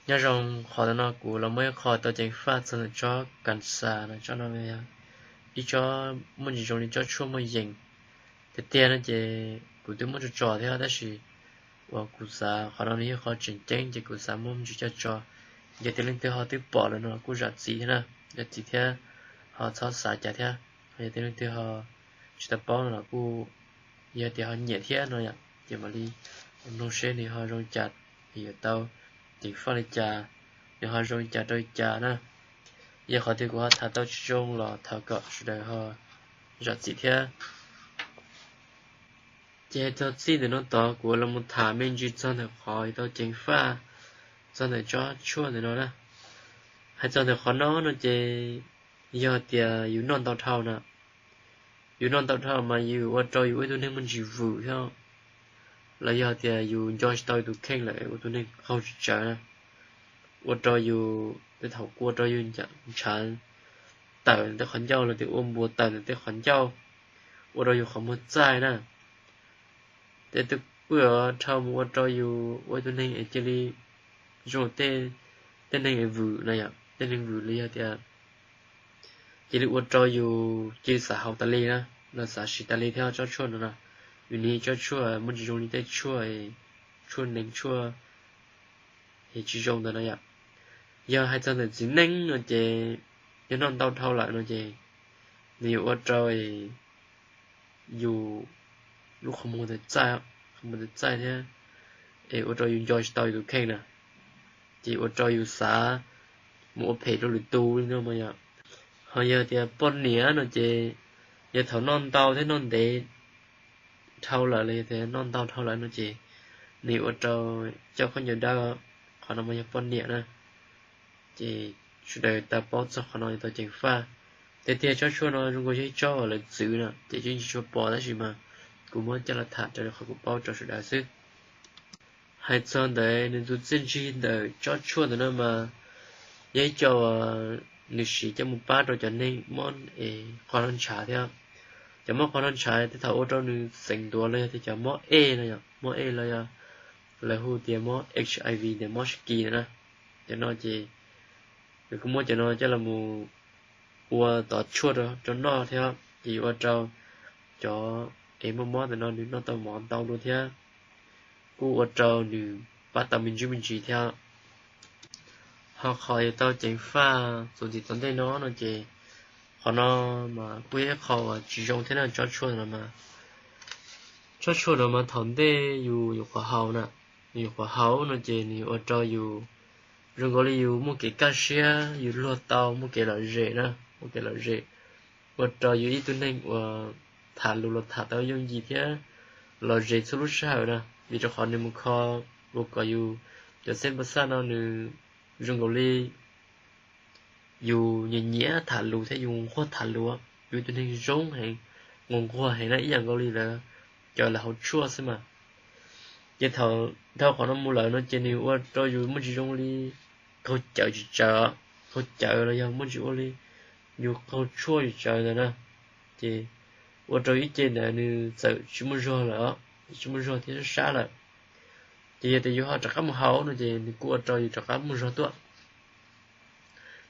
Nyob zoo, qhov ntawm no kuv los muaj ib qho tau ceev faj txog ntawm tsob kas xas no, tsob no yog ib tsob muaj ntsis zoo li tsob tshuaj muaj yees tiag tiag no ces kuv twb muab tso tso thiab, tab sis uas kuv xav qhov no nws yog qhov tseem ceeb ces kuv xav muab me ntsis coj tso. Yog tias leej twg ho twb pom lawm no kuj zam txim thiab na, zam txim thiab ho txhob xav cas thiab. Yog tias leej twg ho tsis tau paub no los kuj, yog tias ho nyiam thiab no yom, ces mam li mloog seb nws ho zoo cas, yuav tau ceev faj li cas, nws ho zoo li cas rau li cas na. Yog qhov twg kuv ho tham tau tsis zoo los thov kom sawv daws ho zam txim thiab. Ces txog txij ntawm no tod kuv los mus tham me ntsis txog ntawm qhov tau ceev faj txog ntawm tsob tshuaj ntawm no na. Hais txog ntawm qhov no no ces yog tias yus noj ntau dhau na, yus noj ntau dhau mas yus ua rau yus ua ib tug neeg muaj ntsis vwm thiab, los yog tias yus nco tsis tau yus tus kheej lawm ua tus neeg qaug tsis tsawv na, ua rau yus tej thaum kuj ua rau yus ntshav tawm ntawm tej qhov ncauj los tias ua npuas tawm ntawm tej qhov ncauj, ua rau yus qhov muag txaij na. Tej tus pwj dhau mus ua rau yus ua ib tug neeg es cia li zoo tej, tej neeg es vwm na yom, tej neeg vwm los yog tias cia li ua rau yus cia li xav haus tas li na, los xav siv tas li thiab tsob tshuaj no na. Vim nws tsob tshuaj muaj tsis zoo li tej tshuaj, tshuaj nees tshuaj es tsis zoo ntawd no yom. Yog hais txog ntawm txiv neej no ces yog noj ntau dhau lawm no ces nws yuav ua rau yus lub qhov muag tawm txaij, qhov muag tawm txaij thiab es ua rau yus nco tsis tau yus tus kheej na, ces ua rau yus xav mus ua phem rau lwm tus li no mas yom. Ho yog tias poj niam no ces yog thaum noj ntau thiab noj ntev dhau lawm los yog tias noj ntau dhau lawm no ces nws ua rau coj khaub ncaws dawb, qhov no mas yog poj niam na. Ces sawv daws tau paub txog qhov no tau ceev faj. Tiag tiag tsob tshuaj no zoo nkaus yog ib tsob uas lawv txwv no ces tsis tshua pom tab sis mas kuv muab coj los tham raws li qhov kuv paub rau sawv daws xwb. Hais txog ntawm nws tus txiaj ntsig ntawm tsob tshuaj ntawm no mas yog ib co nws siv coj mus pab rau cov neeg mob es qhov no ntshav thiab. Cov mob qhov no ntshav tej thaum ua rau nws xeev ntuav los yog tias cov mob ej no yom, mob ej los yog lawv hu tias mob HIV tias mob sib kis na. Cov no ces nws kuj muab cov no coj los mus ua tov tshuaj rau noj thiab ces yuav ua rau cov es muaj mob ntawm no nws noj tau mov ntau dua thiab kuj ua rau nws pab tau me ntsis me ntsis thiab. Ho qhov yuav tau ceev faj txuas ntxiv tom ntej no no ces qhov no mas kuj yog ib qho uas tsis zoo thiab na, tsob tshuaj no mas. Tsob tshuaj no mas thaum ntej yus nyuam qhuav haus na, yus nyuam qhuav haus no ces nws yuav ua rau yus zoo nkaus li yus muaj kev kaj siab, yus luag tau, muaj kev lom zem na, muaj kev lom zem, ua rau yus ib tug neeg uas tham lus los tham tau yooj yim thiab lom zem txhua lub sij hawm na, vim rau qhov nws mus kho ua kom yus cov xeeb pas xaj no nws zoo nkaus li yus nyiam nyiam tham lus thiab yus nquag tham lus, yus ib tug neeg zoo heev, nquag nquag heev na, ib yam nkaus li lawv cov lawv haus tshuaj xwb mas. Ces thaum dhau qhov no mus lawm no ces nws ua rau yus muaj tsis zoo li qaug cawv tsis tsawv, qaug cawv los yog muaj tsis ua li yus qaug tshuaj tsis tsawv ntawd na. Ces ua rau ib ce ntawd nws txawm tsis muaj zog lawm, tsis muaj zog thiab sab sab lawm. Ces yog tias yus ho rov qab mus haus no ces nws kuj ua rau yus rov qab muaj zog tuaj.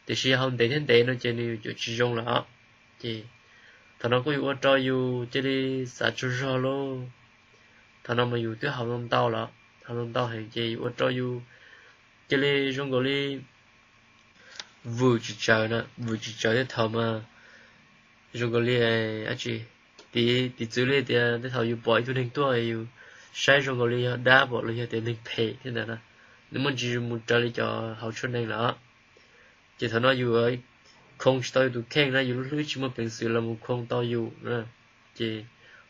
Tiam sis yog haus ntev thiab ntev no ces nws yuav tsis zoo lawm. Ces thaum no kuj yuav ua rau yus cia li xav tsaug zog lauj. Thaum no mas yus twb haus ntau ntau lawm, haus ntau ntau heev ces yuav ua rau yus cia li zoo nkaus li vwm tsis tsawv na, vwm tsis tsawv tej thaum mas zoo nkaus li dab tsi, piv txwv li tias tej thaum yus pom ib tug neeg tuaj yus saib zoo nkaus li yog dab pom los yog tias neeg phem thiab ntawd na, nws muaj ntsis mus raws li cov haus tshuaj nees lawm. Ces thaum no yus khoo tsis tau yus tus kheej na, yus lub hlwb tsis muaj peev xwm los mus khoo tau yus na. Ces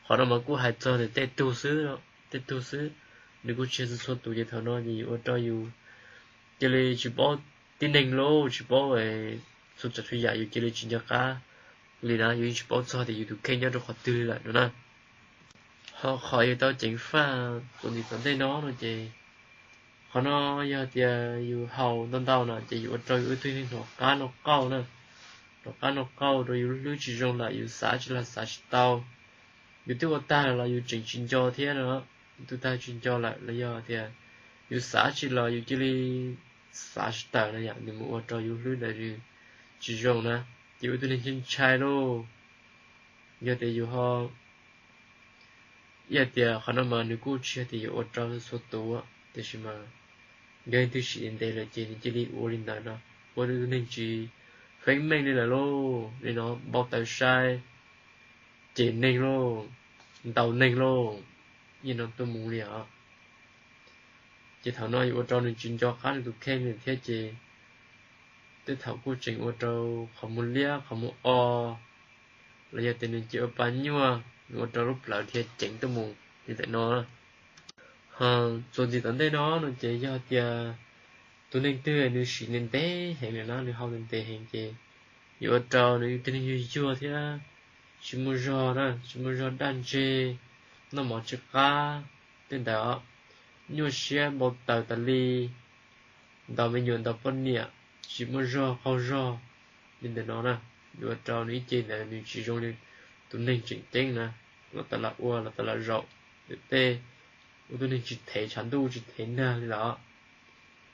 qhov no mas kuj hais txog ntawm tej tug xwb, tej tug xwb, nws kuj tsis yog txhua tus. Ces thaum no ces yuav ua rau yus cia li tsis paub tib neeg lauj, tsis paub txhua tsav txhua yam, yus cia li tsis nco qab li na, yus yeej tsis paub txog tias yus tus kheej nyob rau qhov twg li lawm no na. Ho qhov yuav tau ceev faj txuas ntxiv tom ntej no no ces qhov no yog tias yus haus ntau ntau no ces yuav ua rau yus ib tug neeg hnov qab hnov qauj na, hnov qab hnov qauj rau yus lub hlwb tsis zoo lawm, yus xav tsis los xav tsis tau. Yus twb ua tag lawm los yus tseem tsis nco thiab no, yus twb ua tag tsis nco lawm los yog tias yus xav tsis los yus cia li xav tsis tawm na yom, nws mus ua rau yus hlwb ntawd nws tsis zoo na, ces ua ib tug neeg ntshai ntshai lauj. Yog tias yus ho ib yam tias qhov no mas nws kuj tsis yog tias yuav ua rau txhua tus, tiam sis mas yog leej twg siv ntev lawm ces nws cia li ua li ntawd no, ua rau tus neeg tsis feeb meej li lawm lauj. Li no npau taws sai, cem neeg lauj, ntaus neeg lauj, yeej no tuaj mus li os. Ces thaum no yuav ua rau nws tsis nco qab nws tus kheej li thiab ces tej thaum kuj tseem ua rau qhov muag liab qhov muag o, los yog tias nws cia ua pa nyuaj, nws ua rau lub plawv dhia ceev tuaj mus li ntawm no. Ho txuas ntxiv tom ntej no no ces yog tias tus neeg twg nws siv ntev ntev heev lawm na, nws haus ntev ntev heev ces yuav ua rau nws ib tug neeg yuag yuag thiab tsis muaj zog na, tsis muaj zog, daj ntseg, noj mov tsis qab, tej ntawd nyuaj siab npau taws tas li, ntaus me nyuam ntaus poj niam, tsis muaj zog qaug zog li ntawm no na. Yuav ua rau nws ib ce ntawd nws tsis zoo li tus neeg tseem ceeb na, los tas lam ua los tas lam zaum ntawm tej, ua tus neeg tsis thev tshav ntuj tsis thev nag li lawm.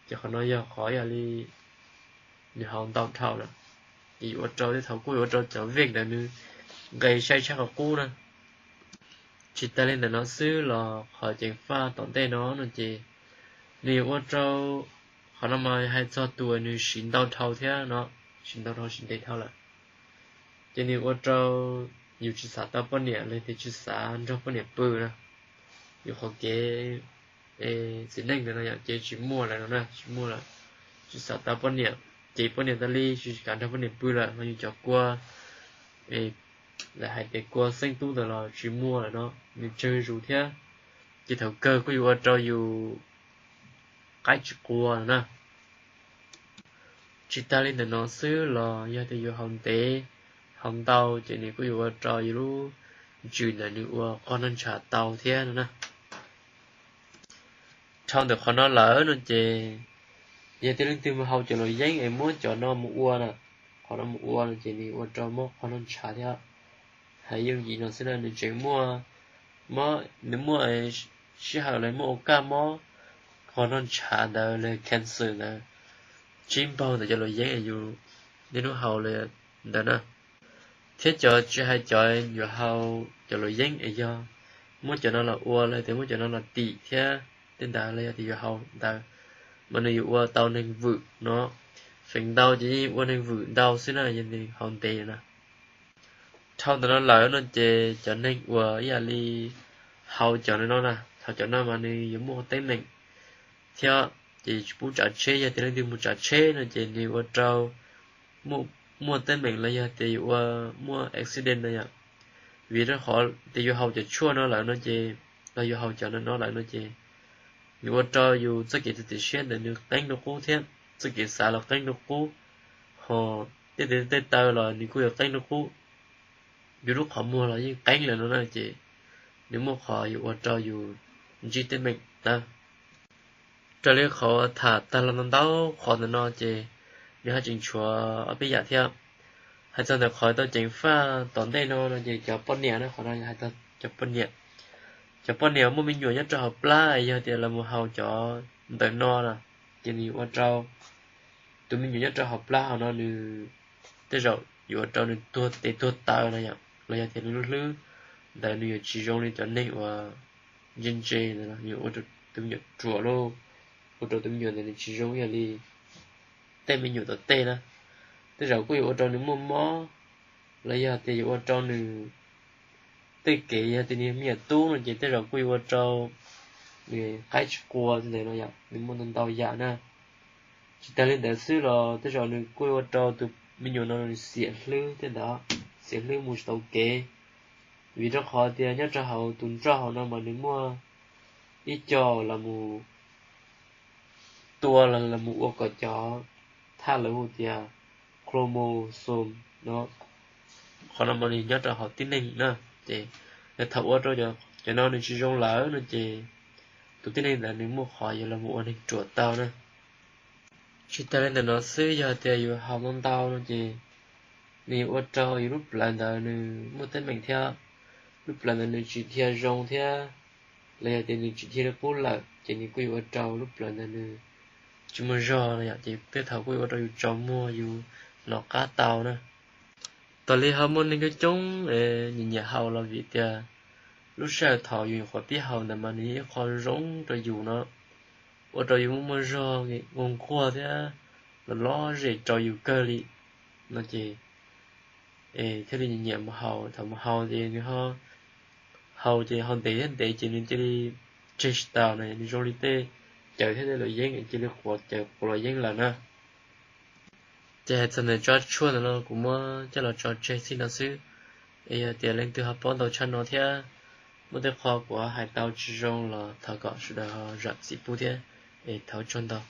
Ces qhov no yog qhov yam li nws haus ntau dhau na, ces yuav ua rau tej thaum kuj yuav ua rau cov vej ntawd nws nqes sai tshaj qhov qub na. Tsis tas li ntawm no xwb los qhov ceev faj tom ntej no no ces nws yuav ua rau, qhov no mas hais txog tus nws siv ntau dhau thiab no, siv ntau dhau siv ntev dhau lawm, ces nws ua rau yus tsis xav tau poj niam los tias tsis xav nrog poj niam pw na. Yus qhov kev txiv neej ntawd no yom, ces tsis muaj lawm no na, tsis muaj lawm, tsis xav tau poj niam, ces poj niam tas li tsis kam nrog poj niam pw lawm, ho yus cov kua lawv hais tias kua xeeb tub ntawd los tsis muaj lawm no, nws tsawg zus thiab, ces thaum kawg kuj yuav ua rau yus qaib tsis qua no na. Tsis tas li ntawm no xwb los yog tias yus haus ntev haus ntau ces nws kuj yuav ua rau yus lub ntsws ntawd nws ua qog noj ntshav tau thiab no na. Dhau ntawm qhov no lawm no ces yog tias leej twg mus haus cov luam yeeb es muab cov no mus ua na, qhov no mus ua no ces nws ua rau mob qog noj ntshav thiab. Hais yooj yim no xwb na, nws tseem muaj, nws muaj sij hawm los muaj ua kaj mob qog noj ntshav ntawd los cancer ntawd tsib npaug ntawm cov luam yeeb es yus niaj hnub haus li ntawd na. Thiab cov tsis hais cov yuav haus cov luam yeeb es yog muab cov no los ua los tias muab cov no los tim thiab tej ntawd los yog tias yuav haus ntawd, mas nws yuav ua tau neeg vwm no. Feem ntau ces yeej ua neeg vwm ntau xwb na, yog nws haus ntev na. Dhau ntawm no lawm no ces cov neeg uas ib yam li haus cov no na, haus cov no mas nws yuav muaj teeb meem thiab, ces tsis pub tsav tsheb, yog tias leej twg mus tsav tsheb no ces nws ua rau muaj teeb meem los yog tias yuav ua muaj accident no yom. Vim rau qhov tias yus haus cov tshuaj no lawm no ces, los yus haus cov no no lawm no ces nws ua rau yus txoj kev txiav txim siab ntawd nws qeeb dua qub thiab, txoj kev xav los qeeb dua qub, ho tej tes tej taw los nws kuj yuav qeeb dua qub. Yus lub qhov muag los yeej qeeb lawm no na, ces nws muaj qhov yuav ua rau yus ntsib teeb meem na. Raws li qhov tham tag los ntau ntau qhov ntawm no ces nws haj tseem tshuav ob peb yam thiab. Hais txog ntawm qhov tau ceev faj tom ntej no no ces cov poj niam na, qhov no hais txog cov poj niam. Cov poj niam muaj me nyuam nyob rau hauv plab, yog tias los mus haus cov ntawm no na, ces nws yuav ua rau tus me nyuam nyob rau hauv plab hauv no nws tej zaum yuav ua rau nws tuag tes tuag taw no yom, los yog tias nws lub hlwb ntawd nws yuav tsis zoo li cov neeg uas ntse ntse ntawd, nws yuav ua rau tus me nyuam ruam lauj, ua rau tus me nyuam ntawd nws tsis zoo ib yam li tej me nyuam tom tej na. Tej zaum kuj yuav ua rau nws muaj mob, los yog tias yuav ua rau nws tej kev, yog tias nws yog me nyuam tub no ces tej zaum kuj yuav ua rau nws qaib tsis qua tej ntawd no yom, nws muaj ntau ntau yam na. Tsis tas li ntawd xwb los tej zaum nws kuj yuav ua rau tus me nyuam no nws xiam hlwb tej ntawd, xiam hlwb mus tsis tau kev. Vim rau qhov tias nyob rau hauv tus nroj hauv no mas nws muaj ib co los mus tua los los mus ua kom cov thaj lawv hu tias chromosome no, qhov no mas nws nyob rau hauv tib neeg na, ces yog thaum ua rau cov no nws tsis zoo lawm no ces tus tib neeg ntawd nws muaj qhov yuav los mus ua neeg ruam tau na. Tsis tas li ntawm no xwb, yog tias yus haus ntau ntau no ces nws yuav ua rau yus lub plawv ntawd nws muaj teeb meem thiab, lub plawv ntawd nws tsis dhia zoo thiab, los yog tias nws tsis dhia li qub lawm ces nws kuj yuav ua rau lub plawv ntawd nws tsis muaj zog no yom, ces tej thaum kuj yuav ua rau yus tsaus muag yus hnov qab tau na. Tau li ho muaj neeg coob coob nyiam nyiam haus los vim tias lub sij hawm thaum yus nyuam qhuav pib haus ntawd mas nws yog ib qho zoo rau yus no, ua rau yus muaj muaj zog nquag nquag thiab los lom zem rau yus kawg li no ces es thiaj li nyiam nyiam mus haus. Thaum mus haus ces nws ho haus ces haus ntev thiab ntev ces nws cia li tseg tsis tau no, nws zoo li tej cawv thiab tej luam yeeb cia li quav cawv quav luam yeeb lawm na. Ces hais txog ntawm tsob tshuaj ntawd no kuv muab coj los tso tseg txij no xwb. Es yog tias leej twg ho paub ntau tshaj no thiab muaj tej qho kuv hais tau tsis zoo los thov kom sawv daws ho zam txim pub thiab. Es thov ua tsaug ntau.